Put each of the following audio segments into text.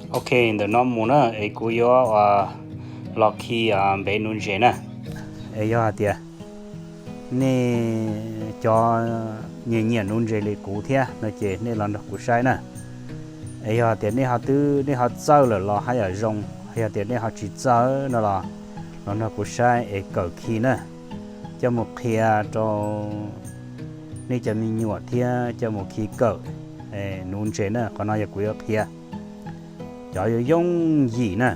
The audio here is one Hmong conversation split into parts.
Ok, ntawm no mus na es kuv yuav los khi npev nuv ntses na. Es yog hais tias nej cov nyiam nyiam nuv ntses li kuv thiab no ces nej los nrog kuv saib na. Es yog hais tias nej ho twb nej ho txawj lawm los haj yam zoo, yog tias nej ho tsis txawj no los los nrog kuv saib es kawm khi na, coj mus qhia rau nej cov me nyuam thiab coj mus khi kawm nuv ntses na. Qhov no yog kuv yuav qhia cov yooj yooj yim na.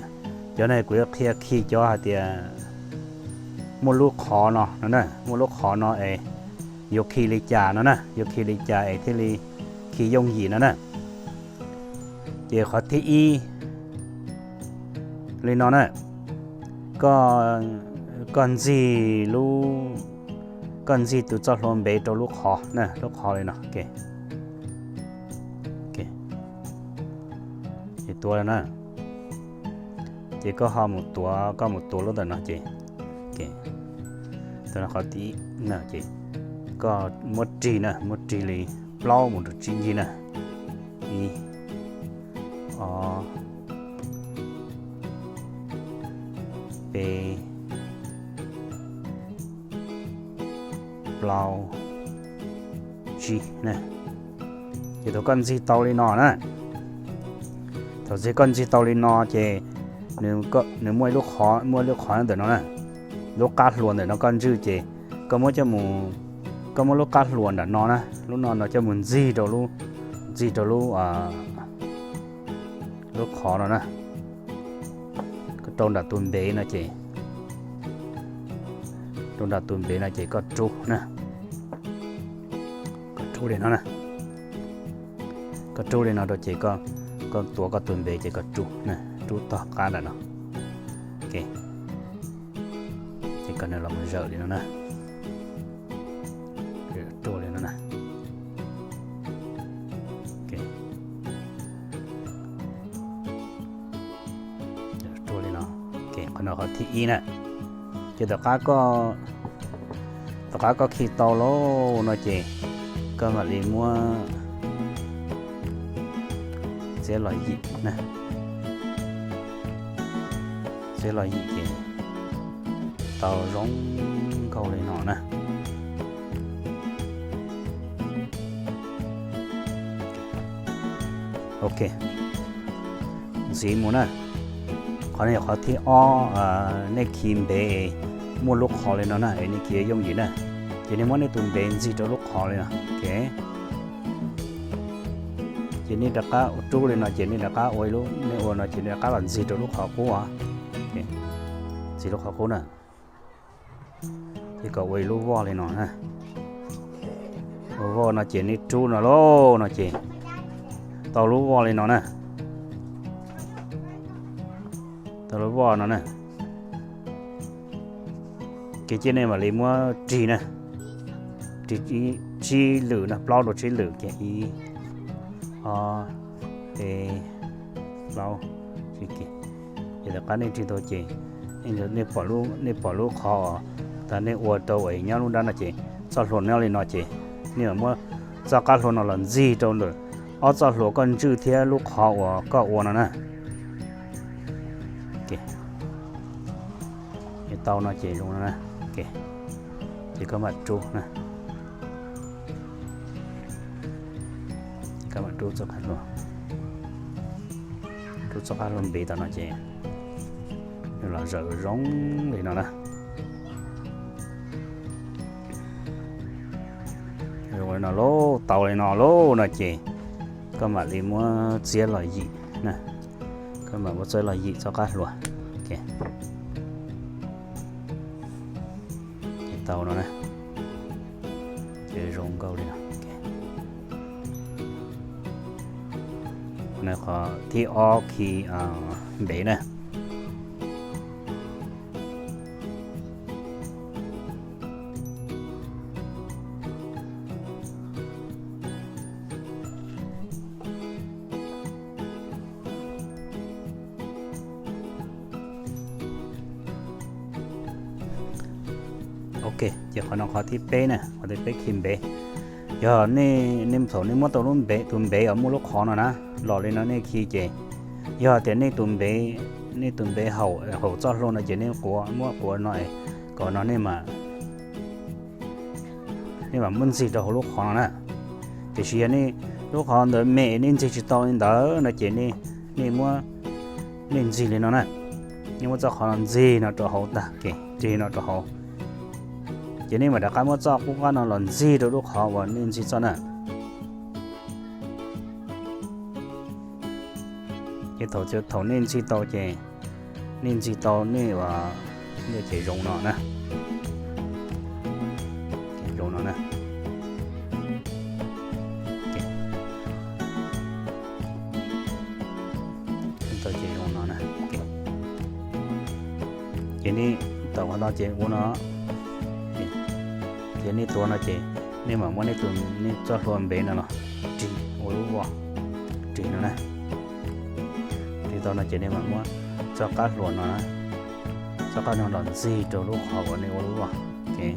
Cov no kuv yuav qhia khi cov hais tias muaj lub qhov no no na, muaj lub qhov no es yuav khi li cas no na, yuav khi li cas es thiaj li khi yooj yim no na. Ces qhov thib ib li no na, koj ntxig lub, koj ntxig tus txoj hlua npev rau lub qhov na, lub qhov li no. Ces tuav na, ces koj ho mus tuav, koj mus tuav lub ntawm no ces, qhov thib no ces koj muab rig na, muab rig li plaub mus rau tsib ncig na. Ib, ob, peb, plaub, tsib na. Ces thaum koj ntxig tau li no na, thaum ntxig koj ntxig tau li no ces nws muaj lub qhov, muaj lub qhov ntawm no na, lub qab hlua ntawm no koj ntswj ces koj muab coj mus, koj muab lub qab hlua nram no na, lub no no coj mus ntxig rau lub, ntxig rau lub, lub qhov no na, rau nram tus npev no ces, rau nram tus npev no ces koj rub na, koj rub li no na, koj rub li no rau ces koj tuav koj tus npev ces koj rub na, rub tog qab nram no. Ces koj nws los mus zawm li no na, rub li no na. Rub li no. Qhov no qhov thib ib na. Ces tom qab koj khi tau lawm no ces koj mam li muab txiav los yim na, txiav los yim ces tau zoo nkauj li no na. Ok, ntxiv mus na. Qhov no yog qhov thib ob, nej khi npev muaj lub qhov li no na es nej khi yooj yim na. Ces nej muab nej tus npev ntxig rau lub qhov li no. Ces nej rov qab ua rub li no ces nej rov qab ua, nej ua no ces nej rov qab los ntxig rau lub qhov qub os. Ntxig lub qhov qub na. Ces kom ua ib lub voj li no na. Ua voj no ces nej rub no lauj no ces tau lub voj li no na. Tau lub voj no na. Ces cia nej mam li muab rig na, rig tsib lwm no, plaub rau tsib lwm ces ib, ob, peb, plaub. Ces tom qab nej rig tau ces nej pom lub qhov uas tas nej ua rau uas nyob lub nrab no ces txoj hlua nyob li no ces nej mam muab txoj qab hlua no los ntxig rau ntawm ob txoj hlua koj ntswj thiab lub qhov uas koj ua no na. Tau no ces zoo no na. Ces koj mam rub na. Koj mam rub txoj qab hlua, rub txoj qab hlua npev tom no ces nws los zawm zoo li no na. Zoo li no lauj, tau li no lauj no ces koj mam li muab txiav los yim na. Koj mam muab txiav los yim txoj qab hlua. Ces tau no na. Ces zoo nkauj li no. Qhov thib ob khi npev na. Ok, ces qhov no qhov thib peb na, qhov thib peb khi npev. Yog nej, nej thaum nej muab tau lub npev, tus npev uas muaj lub qhov no na, los li no nej khi ces Yog tias nej tus npev, nej tus npev haum, haum txoj hlua no ces nej quav, muab quav no kom no nej mam, nej mam muab ntxig rau hauv lub qhov no na. Tiam sis yog nej lub qhov ntawd me nej ntxig tsis tau li ntawd no ces nej, nej muab, nej ntxig li no na. Nej muab txoj qhov no ntxig no rau hauv tag, ntxig no rau hauv. Ces nej mam rov qab muab txoj qub qab no los ntxig rau lub qhov uas nej ntxig txoj na. Ces thaum, thaum nej ntxig tau ces, nej ntxig tau nej ua, nej ces zoo no na. Zoo no na. Tau ces zoo no na. Ces nej tau qhov no ces ua no, ces nej tuav no ces nej mam muab nej tus, nej txoj hlua npev no los rig ua lub voj, rig no na. Rig tau no ces nej mam muab txoj qab hlua no, txoj qab no los ntxig rau lub qhov uas nej ua lub voj. Ces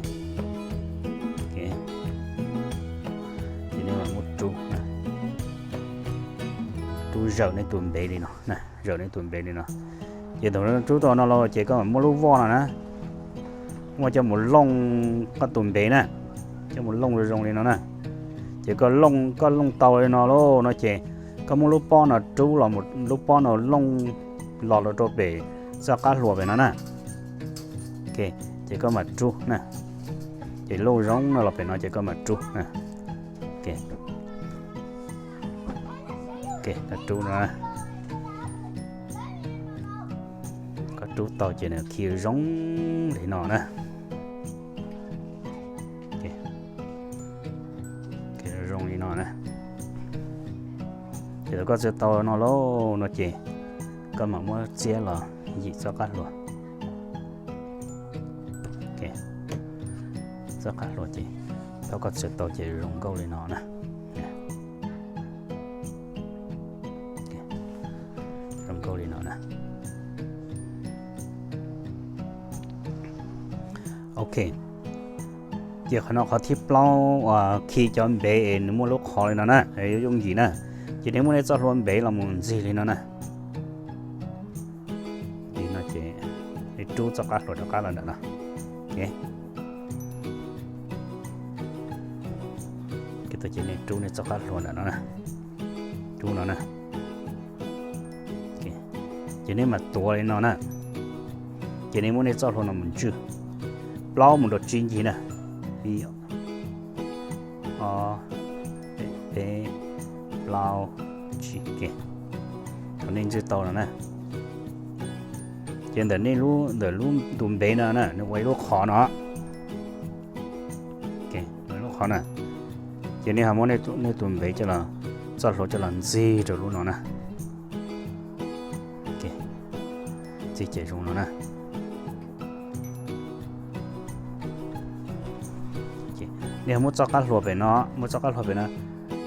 nej mam muab rub, rub zawm nej tus npev li no, zawm nej tus npev li no. Ces thaum rub tau no los ces koj mam muab lub voj no na, muab coj mus looj koj tus npev na, coj mus looj zoo zoo li no na. Ces koj looj, koj looj tau li no lauj no ces koj muab lub pob no rub los, lub pob no looj los rau pem txoj qab hlua pem no na. Ces koj mam rub na. Ces looj zoo no los pem no ces koj mam rub na. Koj rub no, koj rub tau ces nws khi zoo li no na. Zoo li no na. Ces thaum koj txawm tau no lauj no ces koj mam muab txiab los yim txoj qab hlua. Txoj qab hlua ces thaum koj txawm tau ces zoo nkauj li no na. Zoo nkauj li no na. Ok, ces qhov no qhov thib plaub uas khi cov npev es nws muaj lub qhov li no na, yooj yim na. Ces nej muab nej txoj hlua npev los mus ntxig li no na. Li no ces nej rub txoj qab hlua rov qab los ntawm no. Ces nej rub nej txoj qab hlua ntawm no na, rub no na. Ces nej mam tuav li no na. Ces nej muab nej txoj hlua no mus ntswj plaub mus rau tsib ncig na. Ib, ob, peb, plaub, tsib. Thaum nej ntxwj tau no na, ces ntawm nej lub, ntawm lub tus npev no na nws ua ib lub qhov no, ua ib lub qhov na. Ces nej ho muab nej tus npev coj los, txoj hlua coj los ntxig rau lub no na. Ntxig ces zoo no na. Nej ho muab txoj qab hlua pem no, muab txoj qab hlua pem no,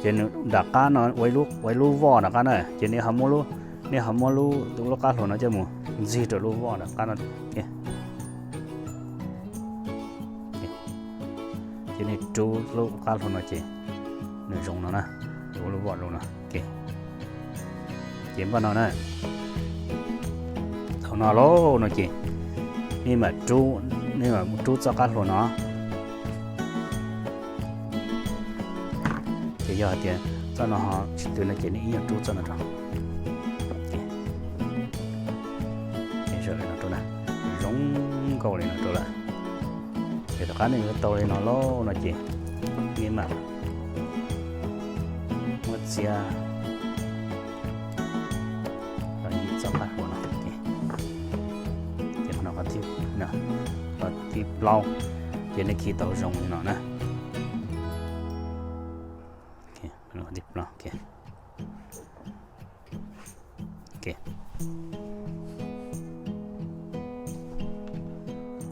ces nws nram qab no ua ib lub voj nram qab na, ces nej ho muab, nej ho muab lub, lub qab hlua no coj mus ntxig rau lub voj nram qab no. Ces nej rub lub qab hlua no ces nws zoo no na, ua lub voj zoo no. Ces npaj no na, thaum no lauj no ces nej mam rub, nej mam rub txoj qab hlua no. Ces yog hais tias txoj no ho tsis tau no ces nej ib nyuag rub txoj no rau. Ces zoo li no rau na, zoo nkauj li no rau lawm. Ces tom qab nej yuav tau li no lauj no ces nej mam muab txiab los yim txoj qab hlua no. Ces qhov no, qhov thib plaub, ces nej khi tau zoo li no na.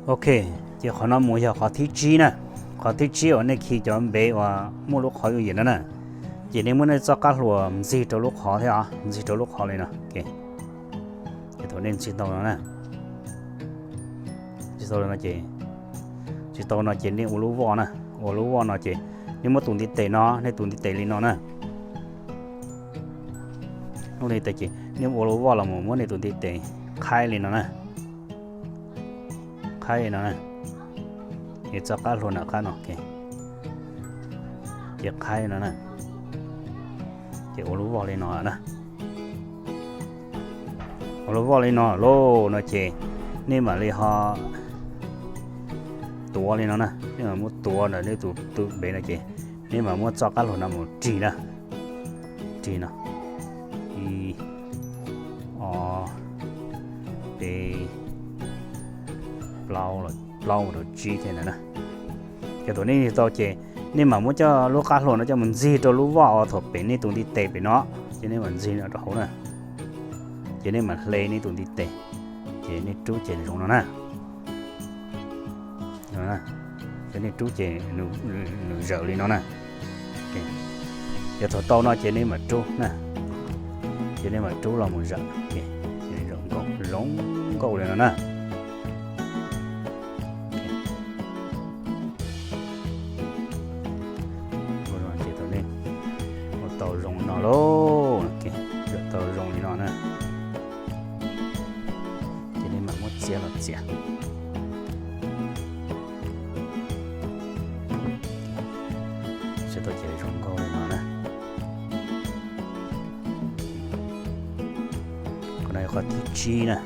Ok, ces qhov no mus yog qhov thib tsib na. Qhov thib tsib uas nej khi cov npev uas muaj lub qhov yooj yim no na, ces nej muab nej txoj qab hlua ntxig rau lub qhov thiab os, ntxig rau lub qhov li no. Ces thaum nej ntxig tau no na, ntxig tau no ces, ntxig tau no ces nej ua lub voj na, ua lub voj no ces nej muab tus ntiv tes no, nej tus ntiv tes li no na. Ua li tes ces Nej ua lub voj los mus muab nej tus ntiv tes qhaib li no na, qhaib li no na, es txoj qab hlua nram qab no, ces qhaib no na, ces ua lub voj li no na. Ua lub voj li no lauj no ces nej mam li ho tuav li no na, nej mam muab tuav ntawm nej tus tu pem no ces nej mam muab txoj qab hlua no mus rig na, rig no, ib, ob, peb, plaub, plaub mus rau tsib thiab ntawd na. Ces thaum nej tau ces nej mam muab coj lub qab hlua no coj mus ntxig rau lub voj uas thaum pem nej tus ntiv tes pem no, ces nej mam ntxig no rau hauv na, ces nej mam hle nej tus ntiv tes, ces nej rub ces nws zoo no na. Ces nej rub ces nws zawm li no na. Ces thaum tau no ces nej mam rub na, ces nej mam rub los mus zawm, ces zoo nkauj, zoo nkauj li no na. Ces tau, ua tau zoo no lauj, zawm tau zoo li no na, ces nej mam muab txiav los txiav. Tau ces zoo nkauj li no na. Qhov no yog qhov thib tsib na.